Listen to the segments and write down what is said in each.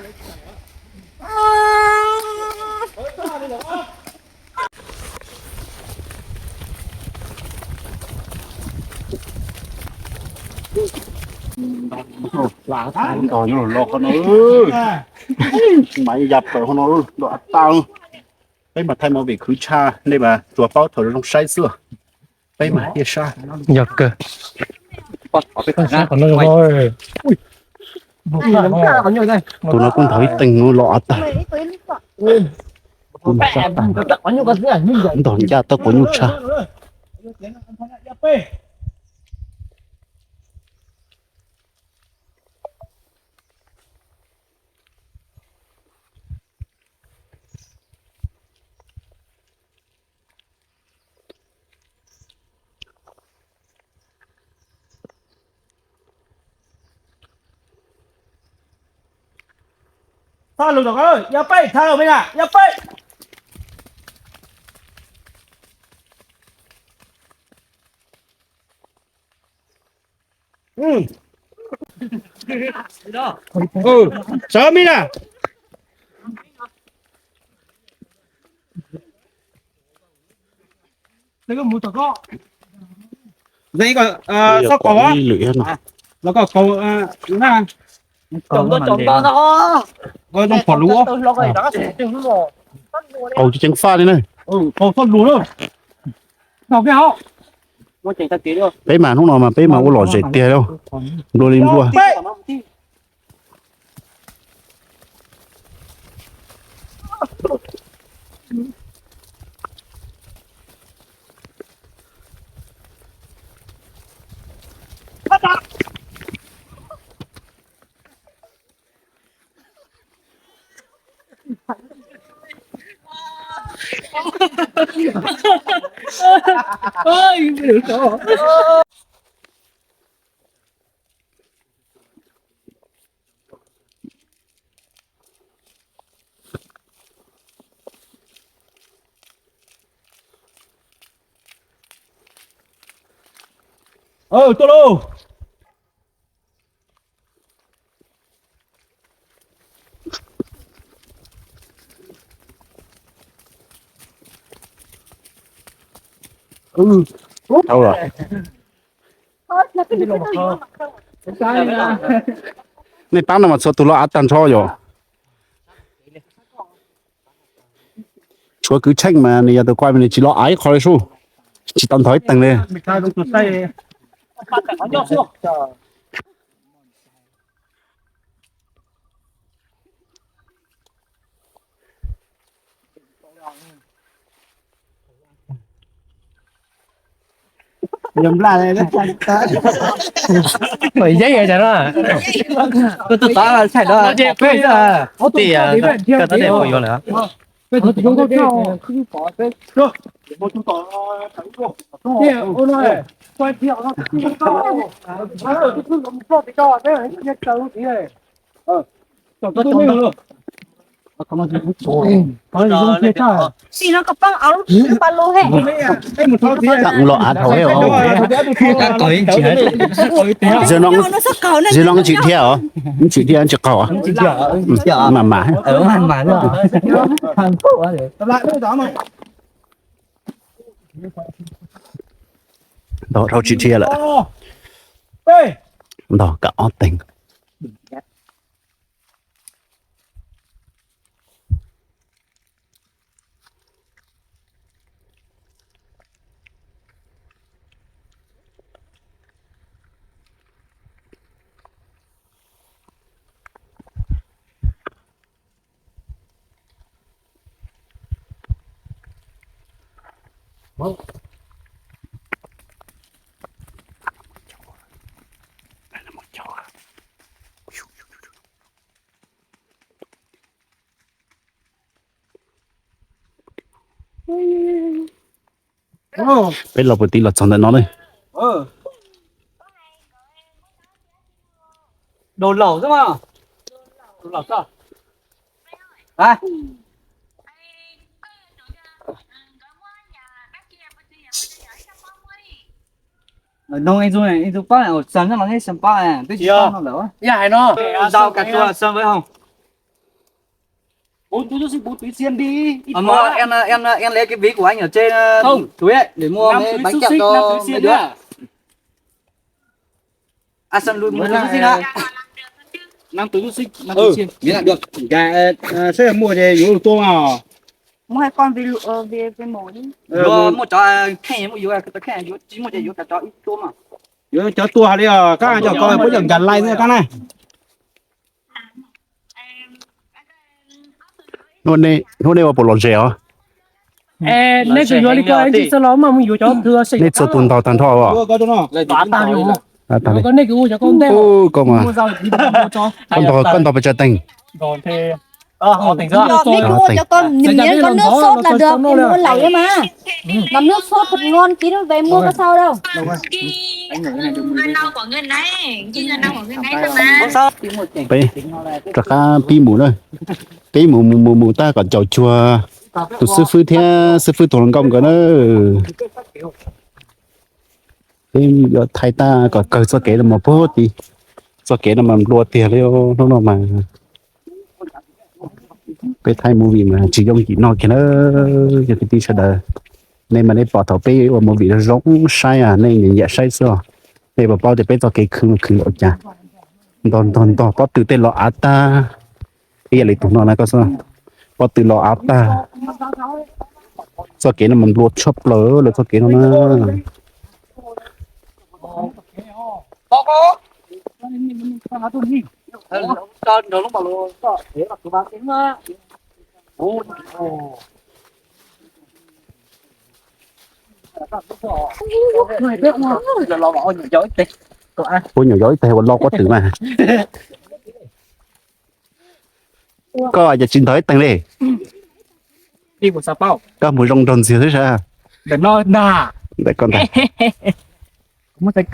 Los qhov no, mas yam pawg qhov no los tau. Peb mas thaij movie khwv tshaj, nej mas tsuas paub thaum zoo saib xwb. Peb mas thiaj sab. Yog kawg. Saib qhov no zoo. Tus no kuj nthov ib teeg los av tag. Kuj sab tag. Ntog ncaj tau quav nyuj tshaj. Tha lus, yog peb tha lus me na, yog peb. Sawv me na. Txhob kaus, los koj kaus na. Zoo phom lus. Kaus tsis ceev faj li na. Kaus txhob lus na. Peb mas hnub no mas peb mas ua lom zem tiag li, nplua li nplua. Tuaj lauj. Dhau los. Nej pab no mas txhua tus los av tag nrho yom. Tshuav kwv Tsheej mas nws yog tus kuaj mas nws tsis los av ib qho li sub, tsis tau nthov ib teeg li. Yeeb, koj tus tod thaij no, koj tus tod dej puas yuav lawm? Sim no koj pab auv lub pa lus he. Los av dhau he os. Zoo no tsis dhia os, tsis dhia tsis qaug. Mas mas. Ntog dhau tsis dhia lawm. Ntog kam ob teeg. Peb los puag tid los txog ntawm no ne. Noo ib tug, ib tug pab, xeem nyob no thiab xeem pab, twb tsis tau no lawm. Yog hais no, zau kas tua xeem npawg Hoo. Bốn túi xúc xích, bốn túi xiên đi. Em, em, em, em lấy cái ví của anh ở trên, ờ, túi ấy, để mua mấy bánh kẹo cho mấy đứa. À, Sơn lui mua túi xúc xích hả? Năm túi xúc xích, năm túi xiên. Miễn là được. Dạ, ờ, sếp mua thì yuav tua mà. Mua hai con vì lụ-, ờ, vì, vì mổ đi. Ờ, mua, mua chó, ờ, khen, mua yuav, tao khen, yuav, chỉ mua cho yuav cả chó ít tua mà. Yuav chó tua hả đi, ờ, các chó coi có giọng gắn lay nữa các này. Hnub nej ua puas lom zem os? Nej tsuas yuav li ko, nej txhua tus ntau tag nrho os. Koj mas, koj ntau pes tsawg teeg? Mẹ mua cho con, mình miếng có nước sốt là được, mình mua lẩu đấy mà. Mà nước sốt thật ngon, tí nữa về mua có sao đâu. Peb rov qab pib mus na. Peb mus mus mus mus tab kom caum cuag tus xib fwb thiab xib fwb tus hluas nkauj nkawd na. Peb yuav thaij tab kom kawg txoj kev no mas puag tid. Txoj kev no mas nplua tiag li hnub no mas. Peb thaij movie mas tsis yooj yim no kiag na. Yog kwv tij sawv daws, nej mas nej pom thaum peb ua movie zoo zoo saib, nej nyiam nyiam saib xwb os. Nej puas paub tias peb txoj kev khwv mus khwv ua cas, ntog ntog ntog pob tw tej los av tag. Ib yam li tus no na koj xwb, pob tw los av tag. Txoj kev no mas nplua tshaj plaws lawv txoj kev no na. Ua nyuam yaus ib teg ua loj quab twm mas. Koj cas tsis ntog ib teeg li? Koj mus zoo nraug ntxiag xwb sas. Ntawm koj ntag.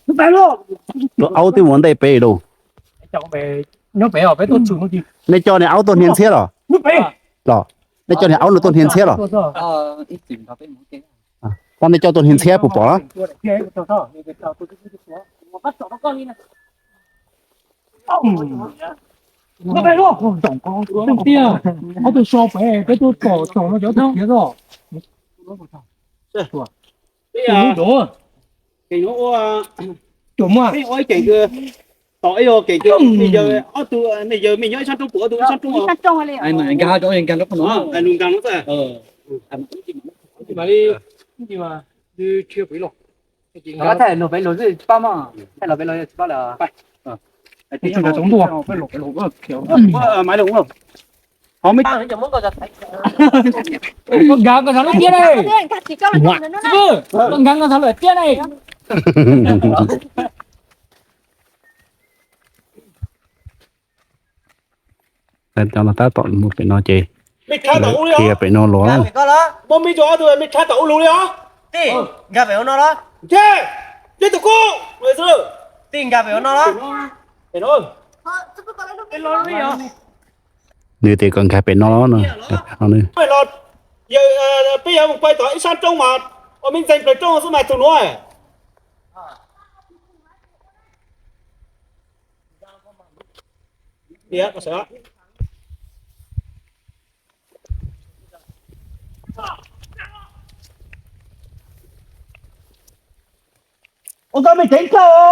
Tus aub twb mus ua ntej peb lauj. Nej coj niag aub tuaj hnia ntxhiab los? Los, nej coj niag aub no tuaj hnia ntxhiab los? Tab nej coj tuaj hnia ntxhiab puas pom los? Tiag, ob tug so pem peb tuaj tom tom no cov tug khiav os. Tus lub dov. Tus muaj. Tom ib yog kev me yawg, ob tug me yawg me nyob ib sab roob, kuv ob tug ib sab roob. Nkag rau, nkag rau qhov no. Nkag no. Thaij los pem los tsis paub mog, thaij los pem los tsis paub lawm. Nkag koj saum lub tiab ne. Nkag koj saum lub tiab ne. Cov no tab tom mus pem no ces qhia pem no los. Nws tias kom nkag pem no no. Peb yuav mus pais tom ib sab roob mas ua me ntxees plaws roob xwb mas tus nuav. Ua koj me ceev kawg,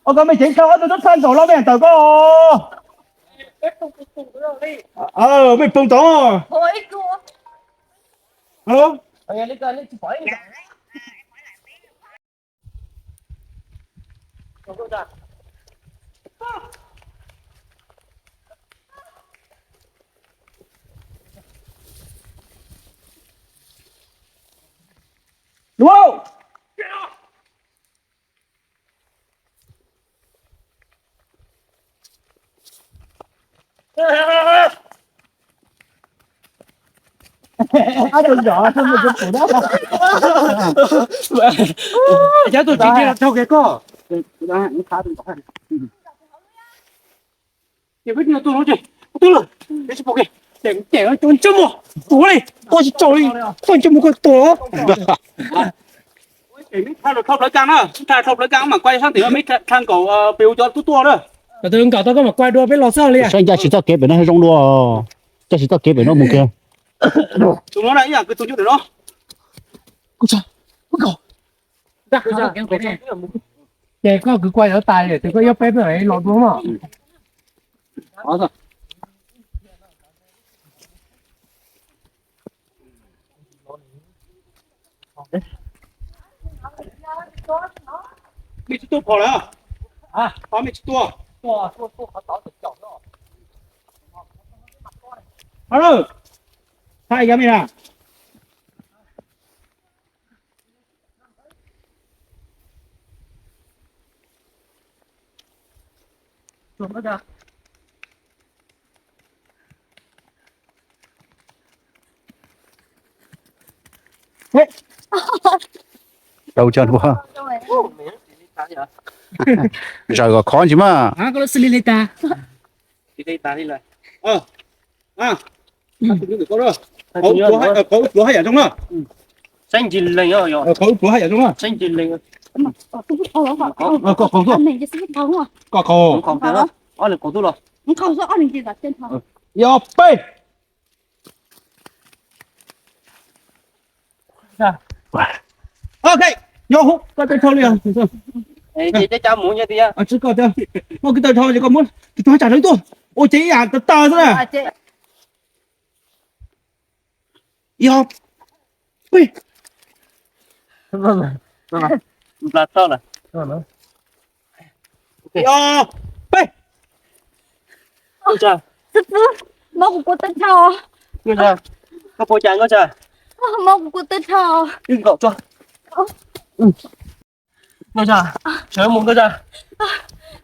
ua koj me ceev kawg, ob tug tub txhawj nkaus los me tawm koj. Me phooj tod. Cov tus tsis cia los raug kiag koj. Ces peb tus no ces twb lawm, peb tsis pom kiag. Ces cov ntsej muag tuag li, koj tsis tsaug li, koj ntsej muag koj tuag. Meb dhau dhau plawv kag na, meb dhau dhau plawv kag mam kuaj sab tim no, meb dhau nkaum pem u cov tub tuaj na. Kom tus nkaum tau koj mam kuaj dua peb los xwb li. Saib ncaj tsis txoj kev pem no zoo dua, ncaj tsis txoj kev pem no mus kiag. Tus no na ib yam kwv tus nyob tim no. Ces koj kwv kuaj yuav tas ces koj yuav peb peb los dua mas. Mej tsis tuaj phom lawm? Mej tsis tuaj? Thaij yog mej na. Rau tso dua. Zaws kom khov ntsis mas. Qhov pluav haj yam zoo na. Saib ntsis leeg, qhov pluav haj yam zoo na. Saib ntsis leeg. Koj qaug tuaj. Koj qaug. Ob leeg qaug tuaj los. Yog peb. Ok, nyob hauv koj tawg dhau li. Tsis koj tawg, muaj koj tawg dhau ces koj muab tus tsam lawv tuaj. Ua ces ib yam tas tas xwb na. Yog peb. Yog peb. Xib fwb, mob kuv kua tawg dhau. Koj puas cas Nkauj Tsa? Mob kuv kua tawg dhau. Wb nkaum tso. Nkauj Tsa, sawv mus Nkauj Tsa.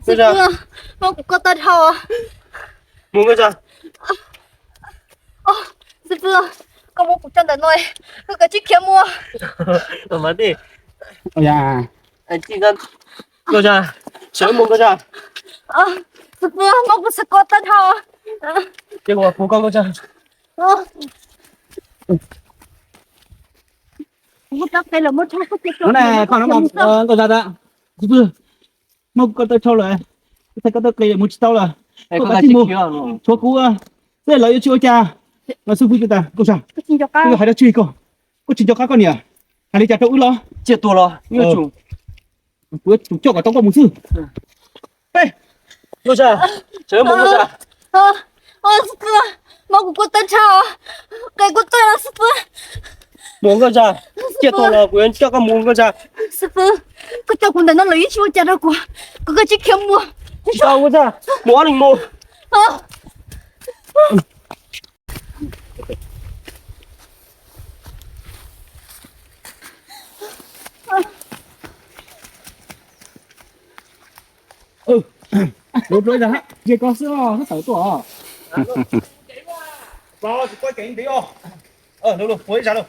Xib fwb, mob kuv kua tawg dhau. Mus Nkauj Tsa. Xib fwb, koj muab kuv tso ntawm no, koj kav tsij khiav mus. Nkauj Tsa, sawv mus Nkauj Tsa. Xib fwb, mob kuv xwb kua tawg dhau. Ces kuv pub koj Nkauj Tsa. Koj no Nkauj Tsa, xib fwb, mob kuv kua tawg dhau lawm, kuv thaij koj tawg qis mus tsis tau lawm. Koj kav tsij mus, tshuav kuv xwb lawv yuav tsis ua cas. Los xib fwb, kuv hais dab tsi koj, koj tsis nco qab koj niam hais li cas rau wb los? Cia tuag los, kuv yuav tsum coj kom tau koj mus xwb. Peb. Nkauj Tsa, sawv mus Nkauj Tsa. Xib fwb, mob kuv kua tawg dhau, qe kua tawg xib fwb. Mus Nkauj Tsa, cia tuag los kuv yuav coj koj mus Nkauj Tsa. Xib fwb, koj coj kuv ntawm no lawv yeej tsis ua cas rau kuv, kuv kav tsij khiav mus. Tsis tau Nkauj Tsa, mus ob leeg mus. Lov pluav ib zag, yog koj xwb os, koj tawm tuaj os. Tsis paub kev nti os. Lov, lov, pluav ib zag lov.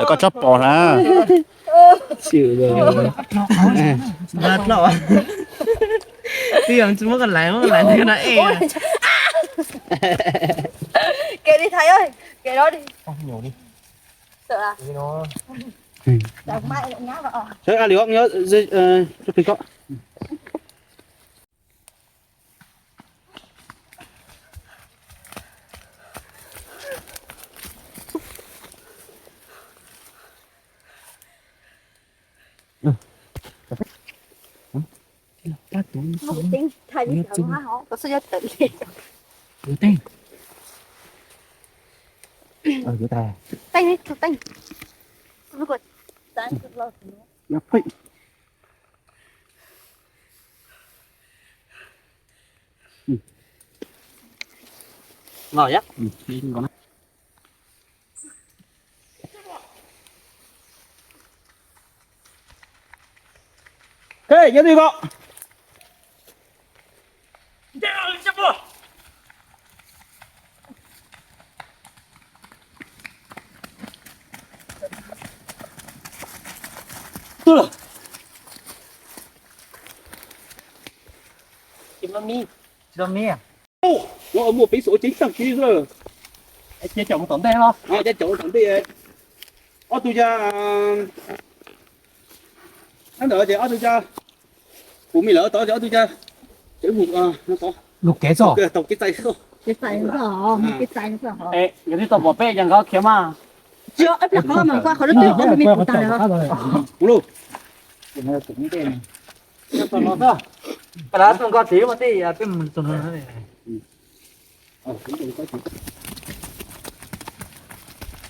Koj txhob pom na. Twb yog tsis muab koj lais, muab koj lais no es. Kev li thaiv, kev no li. Sawv a li os, nyob rau pem koj. Ngon yá. Ê, nyob twg koj? Nyob twg koj? Tuaj lawm. Tsis muaj mis. Tsis muaj mis. Ua muaj peb xu ceeb tag kis xwb. Ces caum mus tom ntej los? Ces caum mus tom ntej. Ob tug ca, ntawd ces ob tug ca, kuv me lawv tod ces ob tug ca, ces mus no tod. Lub kev txog. Tau kev txais txog. Kev txais txog, kev txais txog. Yog twb tau pom peb ces nkawd khiav mas. Tsis, ib pliag qhov mas qhov lub twg ob lub me kuv tag lawm. Kuv lub. Pab lawv tuaj nko txiv mas tej peb mus txog no.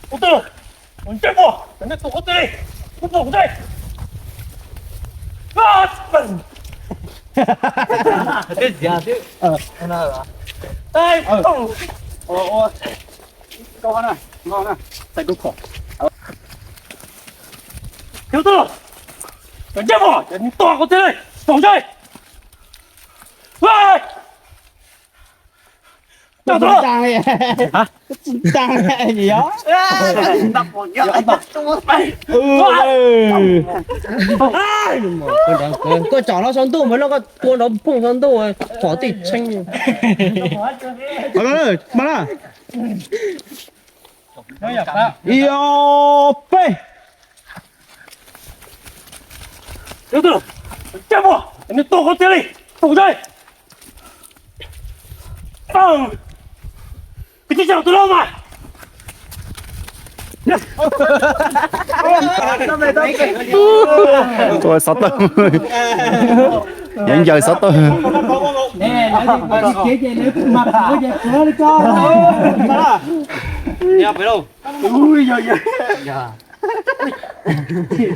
Ua twg? Ua ntsej muag, cov nej tuaj ua twg li? Ua twg li? Twb ziav twb. Ua, ua. Nkauj na, nkauj na. Txais nkauj khom. Khiav tuaj, cov ntsej muag, cov nej tuaj ua twg li? Foom ntsej. Koj tsom no saum ntuj mas loj, koj tua nrov phooj saum ntuj pom tej tshee. Ib, ob, peb. Tus, coj mus, nws tuag koj tiag li, tus ntawd. Koj tsis coj tus loj mas. Ua xov tooj. Nyob ncaws xov tooj.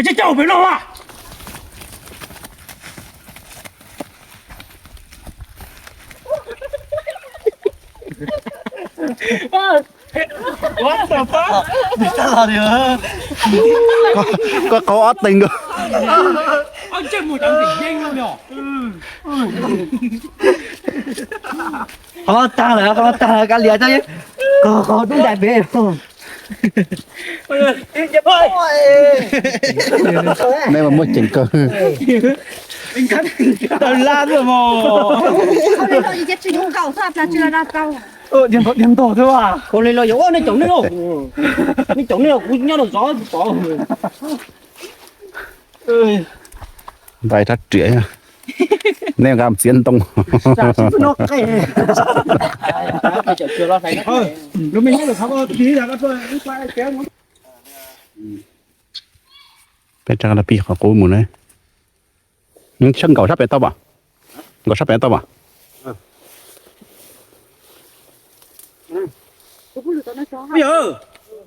Tsis coj pem no a. Koj qau ob teeg nkaus. Qhov tag lawm, qhov tag lawm, kav liam, koj qau dub ntais pem. Neb mas muaj ceem kawg. Tau lab tuaj mos. Dhia ntaus xwb. Ua li los yog, nej caum nej lauj. Nej caum nej lauj, kuv nyob rau zov tod. Ntais rab riam, nej nqa txiav ntoo. Peb rov qab pib qhov qub mus na. Nws tshawb nkaum sab pem tau pom? Nkaum sab pem tau pom?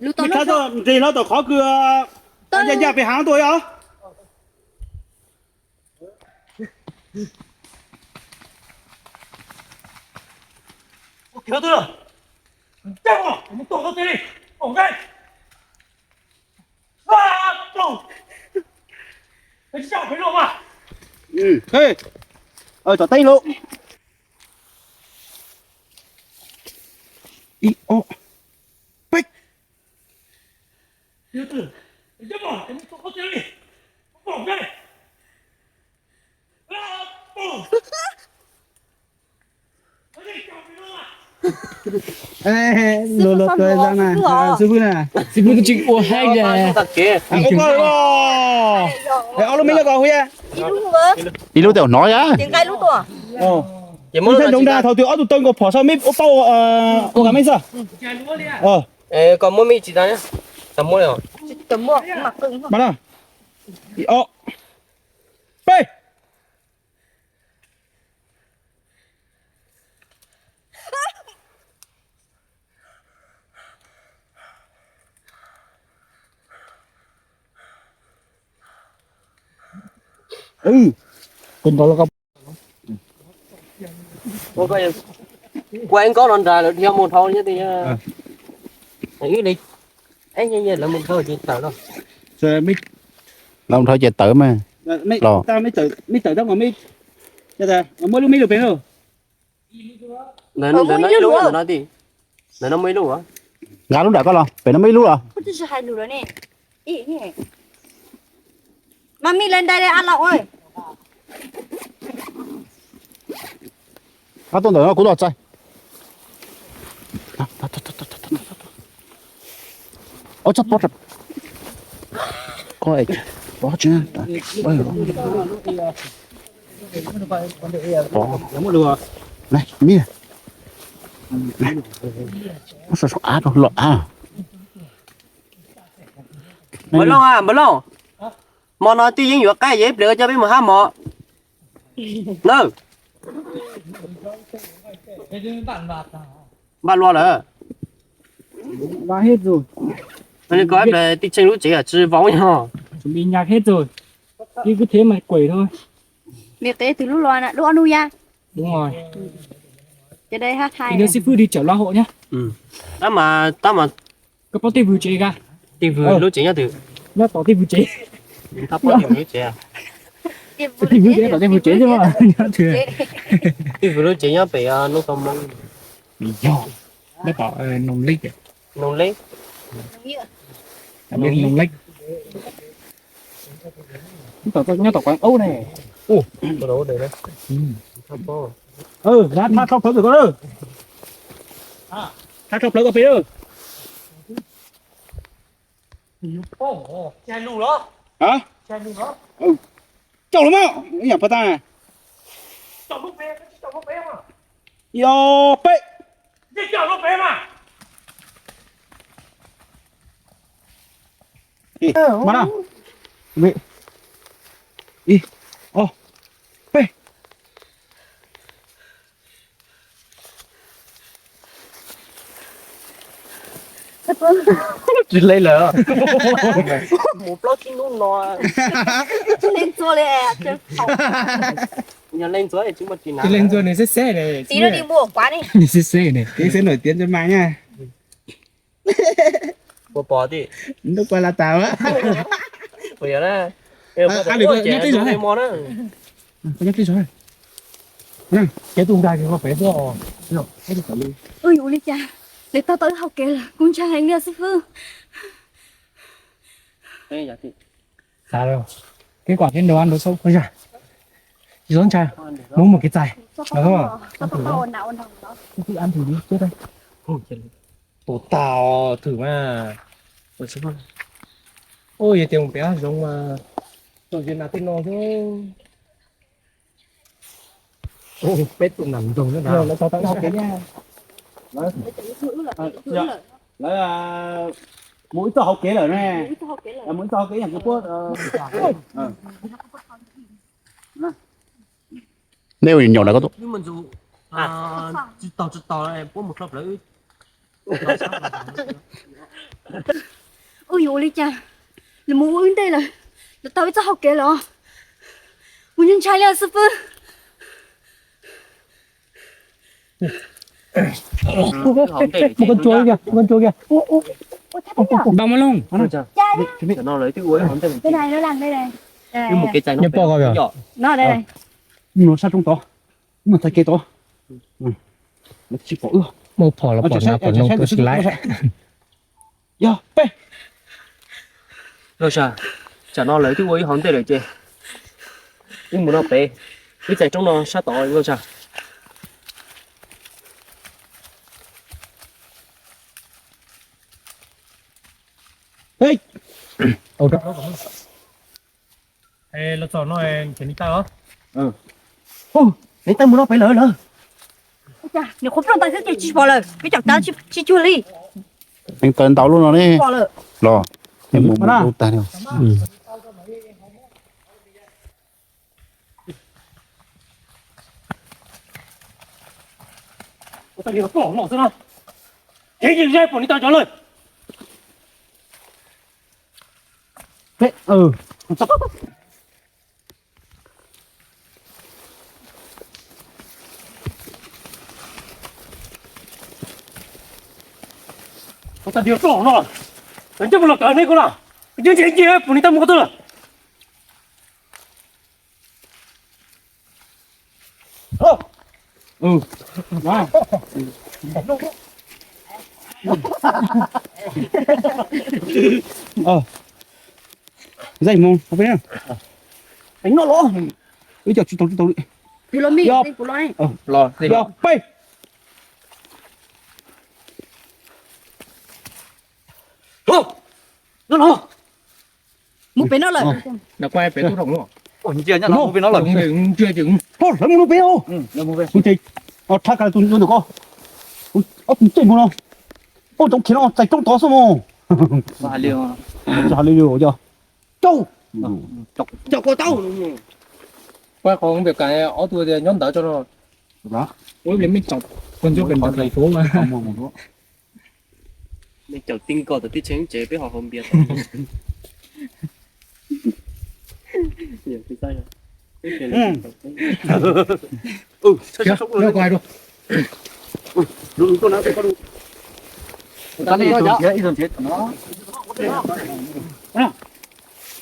Nqis no tom qhov kws ncaj ncaj pem hav tuaj os. Tsom teeb lauj. Ib, ob, peb. Luag luag tuag zaj na, xib fwb na. Xib fwb twb tsis ua haib li. Ob lub me nyob ko hu. Ib lub tej hnov ya. Ib txhais ntsoov nra thaum twg ob tug taw nkaus phom saum meb ua pauj ua kav meb xwb. Koj muab meb tsis tau, tau muab li os. Ib, ob, peb. Kua ib nkaub no nrad lawm dhia mus dhau nyob ti. Lawv mus dhau ces tawm los. Lawv mus dhau ces tawm mas. Los. Muab lub meb lug pem lauj. Ntawm no ib lub, ntawm no muaj ib lub. Nqa lub nram koj los, pem no muaj ib lub los. Kuv twb tsis hais lus lawm ne. Ib, ib. Mas mij lên đây đây anh Long ơi. Qab tuaj ntawm no kuv los txais. Ov, txhob pov, pov tsis, pov, ne, mi, ov, sov av rau los av. Npawg Looj, Npawg Looj, hmo no twb yeej yuav qaij, ib pliag coj peb mus hab mov na. Npaj lua lawm. Li ko ib pliag tij Tsheej lub tsev tsis vau yog. Ib kuv thiab mas quẩy thôi. Nws qev twg lub los na, lub ob nub ya. Đúng rồi. Cho đây hát hay. Xib fwb đi chở lo hộ nhá. Tab mas, tab mas koj paub Tij Vwm tsev ka? Tij Vwm lub tsev nyob twg? Nyob tom Tij Vwm tsev. Tij Vwm lub tsev tom Tij Vwm tsev xwb. Tij Vwm lub tsev nyob pem Nub Tau Moo. Yog, nyob tom Noo Leb. Noo Leb. Noo Leb. Nyob tom quán ub ne. Thab thab plawv ko, thab thab plawv ko peb. Caum los mas ib yam pab tag. Yog peb. Mas na, ib, ob, peb. Tsis leej lawm. Mus plaub tsib hnub no. Tsis leej ntxuag li. Yog leej ntxuag tsis muaj tsis na. Tsis leej ntxuag, nws xeb xeb ne. Txiv no đi mua quán đi. Nws xeb xeb ne. Tiếng sẽ nổi tiếng trên mạng nha. Puas pom tij? Nub qua la tas. Puas yog na? Nyob twj zaug. Nyob twj zaug. Kev tus nkaag kws pem xwb os. Ua li cas lawv taug tau ib hauv kev lawm, kuv ntshai heev li xib fwb. Xav kev kom kev nrau nrau xauj ua zag. Tsis txhob ntshai, mus mus kev txais. Tus tag thwm mas. Ua yog tias mus pem hav zoov mas txog ze nas tej no xwb. Peb tus nas nroog lawv mus ib txoj hauv kev lawm ne. Mus ib txoj hauv kev yog kws puab. Nej ua nyuam nyuam na koj tuaj. Ua yuav ua li cas, lawv mus ua wb ntej lawm, lawv taug ib txoj hauv kev lawm. Kuv ntshai ntshai li xib fwb. Mus koj tsuag kiag, mus koj tsuag kiag. Npaj Mab Looj. Nyob pom ko yog. Mus sab roob tod, mus txais kev tod. Tsis pom wb. Muaj phom los pom nas pom noog tuaj tsis laiv. Yog peb. Nkauj Tsag, tsam no lawv twb ua ib hauv ntej lawm ces wb mus no pem, wb txais roob no sab tod Nkauj Tsag. Los txog no, nws taw mus no pem lawm lawm. Nws qhuav plooj ntais xwb ces tsis pom lawm, peb caum cav tsis cuag li. Nws taw ntau lub no ne. Los, mus mus tag. Ua tag dio plooj no, nws coj mus los kawm nej ko na, nws nce nce pum ni tau mus ko tw lawm. Zaj mus peb na. Teev no los. Ib co tsis tau tsis tau li. Yog peb. No los. Mus pem no lawm. Mus pem no lawm. Lawv mus no pem os. Kuv ces thab ka tus ntawm ko. Ob tug tej mus no. Ua roob khiav no txais roob tod xwb mus. Tsis hais li yog cauj. Ob tug tias nyob ntawd tso no. Ua li mej caum, kon ntsuab pem ntawd pem suav mas. Mej caum tib nkaus tom tib tsheb tsev peb ho haus npias tod.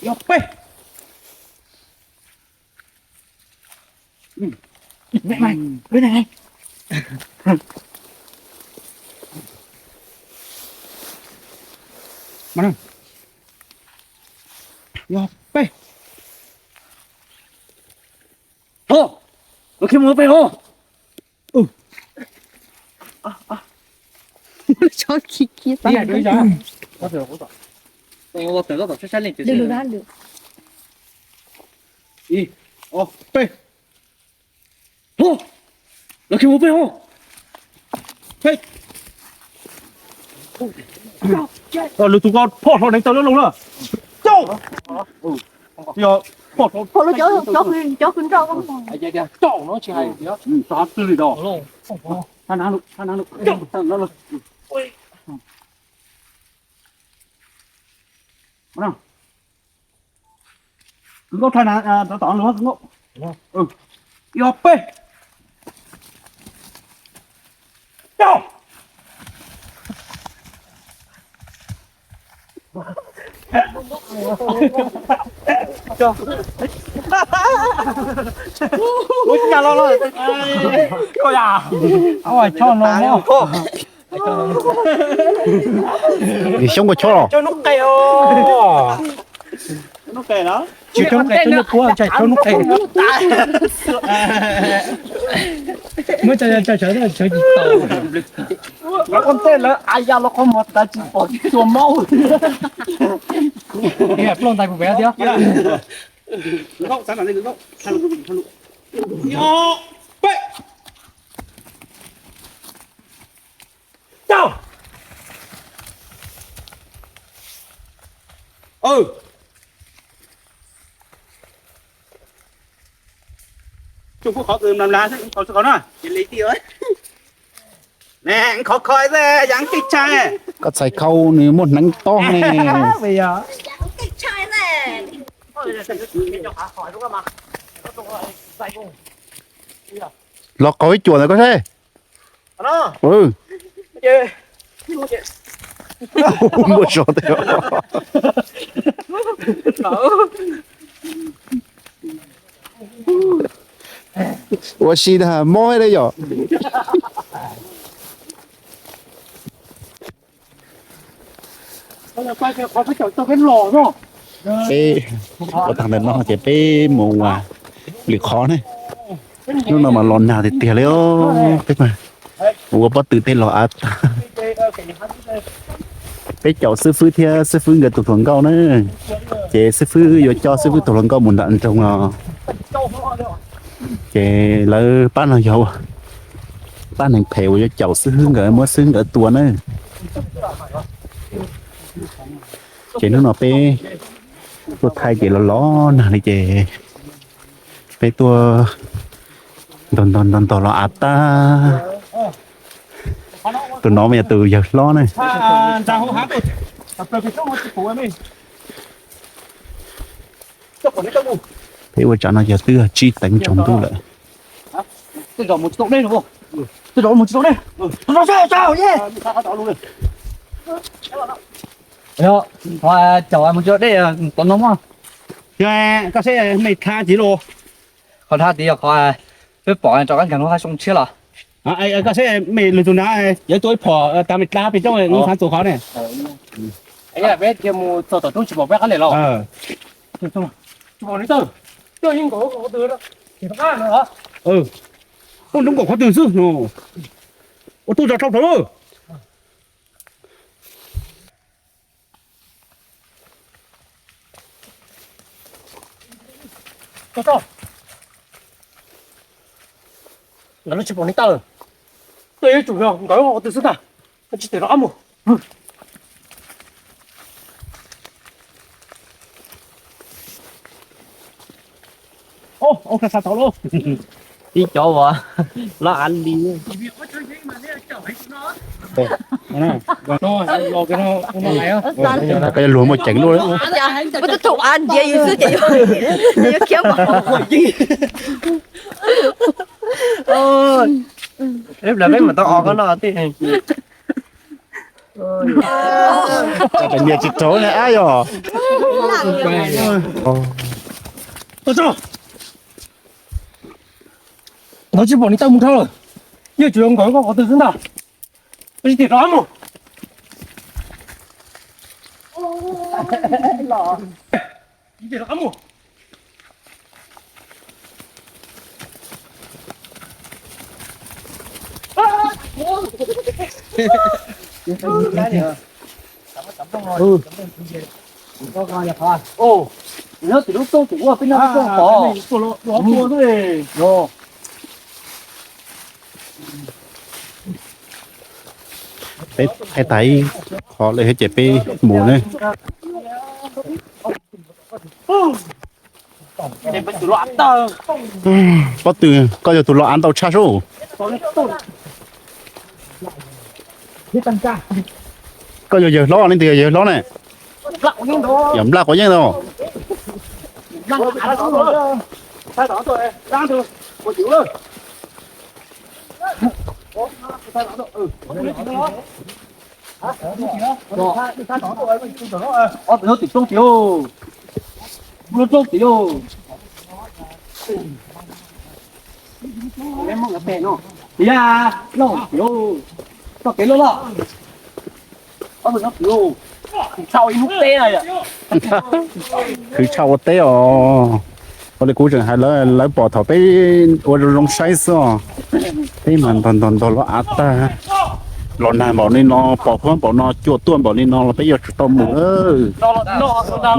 Yog peb. Yog peb. Ho, lawv khiav mus pem ho. Ib, ob, peb. Ho, lawv khiav mus pem ho. Peb. Lwm tus ko phom hlo neev taw lub loo na. Cauj. Yog phom hlo cov kwv nroj ko. Cauj no tsis hais tias xav twg li tau. Thab nav lug, thab nav lug. Nkauj, thab nav lug, nkauj. Yog peb. Cauj. Ua cas los los. Ua choj no. Nws xyoob ua choj los. Tsis coob qe twb nyuaj puab ntshai tshoob hnub qe. Muab tsa tsa sawv sawv tsis tau. Lawv ua ntej lawv a ya los qhov muag tas tsis pom tsis tshua maub. Plooj ntais puas pem thiab. Koj txhais khau nws muaj hneev tob ne. Los qaug ib cuam ntawd koj seb. Muaj zog tiag. Ua si tas mob li yom. Peb ua tag ntawm no ces peb mus ua lwm qhov ne. Hnub no mas los nag tiag tiag li os. Peb mas ua pob tw tej los av tag. Peb caum xib fwb thiab xib fwb nkawd tus hluas nkauj na. Ces xib fwb yuav coj xib fwb tus hluas nkauj mus nram nroog os. Ces lawv pab no yog pab neeg phem uas yuav caum xib fwb nkawd muab xib fwb nkawd tua na. Ces hnub no peb tuaj thaij ces los los nag li ces peb tuaj ntog ntog ntog ntog los av tag. Tus no mas yog tus yawg hlob ne. Peb ua tsam no yog twb tsib teev tsaus ntuj lawm. Caum mus tsis dej tom no mog. Koj seb mej thab tiv los. Qhov thab tiv yog qhov peb pom rov qab nkag lub hab xyoo tshiab los. Koj seb mej lwm tus na, yuav tua ib phom tas mej dlaab peb coob, lub xaav txuas qhov ne. Peb mus txog tom roob tsis pom peb qab lem los. Tsis pom li tawj. Coj yeej nkaum qhov twg, qhov twg no. Ua nroo nkaum qhov twg xwb no. Ua tuaj zog tshaj plaws. Nkawd tsis pom niag tawj, tuaj yuav tsum yog nkawd qhov twg xwb ntag. Tsis tau los ab mus. Ib cov uas loj av li. Koj yuav luag muaj ceem luaj. Muaj tub thaum av ntiav yus xwb ces yuav khiav mas. Peb mam tau os koj no tej. Nias tsis raug ne ab yog. Ntawd tsis pom niag tawj mus dhau lawm. Yeej tsuas yog nkawd qhov twg xwb ntag. Tsis tim rov mus. Tsis tim rov mus. Nyob tim lub roob tim ua peb nyob roob tod. Peb thaij tag ib qho lawm thiab ces peb mus ne. Pob tw, koj yog tus los av ntau tshaj sub. Koj yog yawg hlob ne, twg yog yawg hlob ne? Yog nplaj quav yeej tau. Ob tug nyob tim roob tim, lub roob tim. Tiag, loj tim, txoj kev loj loj. Ob tug nyob tim, tshaj ib hnub teb na. Khwv tshaj ua teb os. Ua li kuv tseem hais lawv, lawv pom thaum peb ua zoo zoo saib xwb os. Peb mas ntog ntog ntog los av tag, los nag npaum li no, pos huab npaum no, cua tuaj npaum li no los peb yuav tsum tau mus.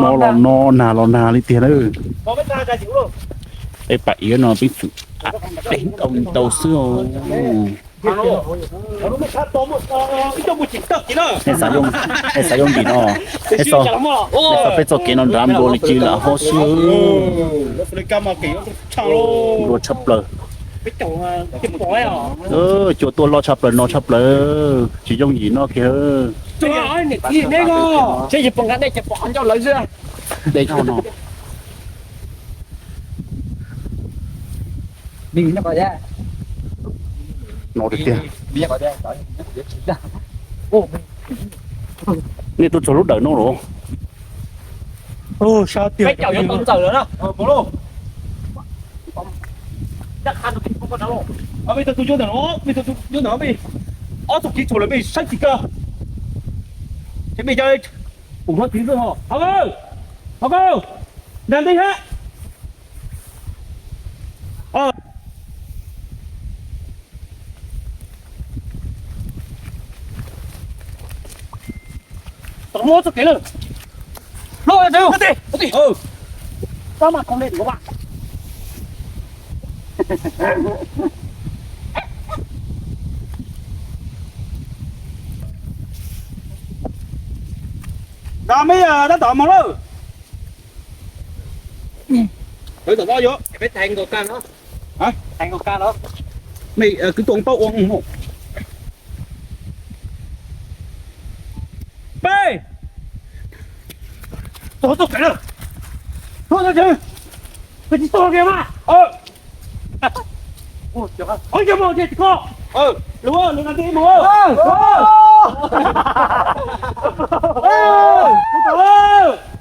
No los no, nag los nag li tiag lawm. Peb pam iav no peb txwm av teb ntau ntau xwb os. Nej xav yooj yim no, nej xav peb txoj kev no nrad nplua li ci lam hov xwb. Nplua tshaj plaws. Cua tuaj loj tshaj plaws no tshaj plaws, tsis yooj yim no kiag. Dej no. No tiag tiag. Nej tuaj txog lub dawm no los? Ob tug nyob ntawm no, ob tug nyob ntawm no, ob tug kiv tshuam lawm mej saib tsis kawg. Ces mej cov pum hlob txiv xwb ho. Thov koj, thov koj, nrag ntej hab. Tau muab txoj kev lawm. Hlob, nrog mej tab tom mus lawm. Kwv Tuam Npauj ua hauj lwm. Peb, txog txoj kev lawm. Txog txoj kev, koj tsis txog kiag mas. Ov, cov mus tsis koj. Lug, lug nrag ntej mus.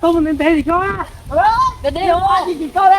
Koj mus ntev ntev tsis koj.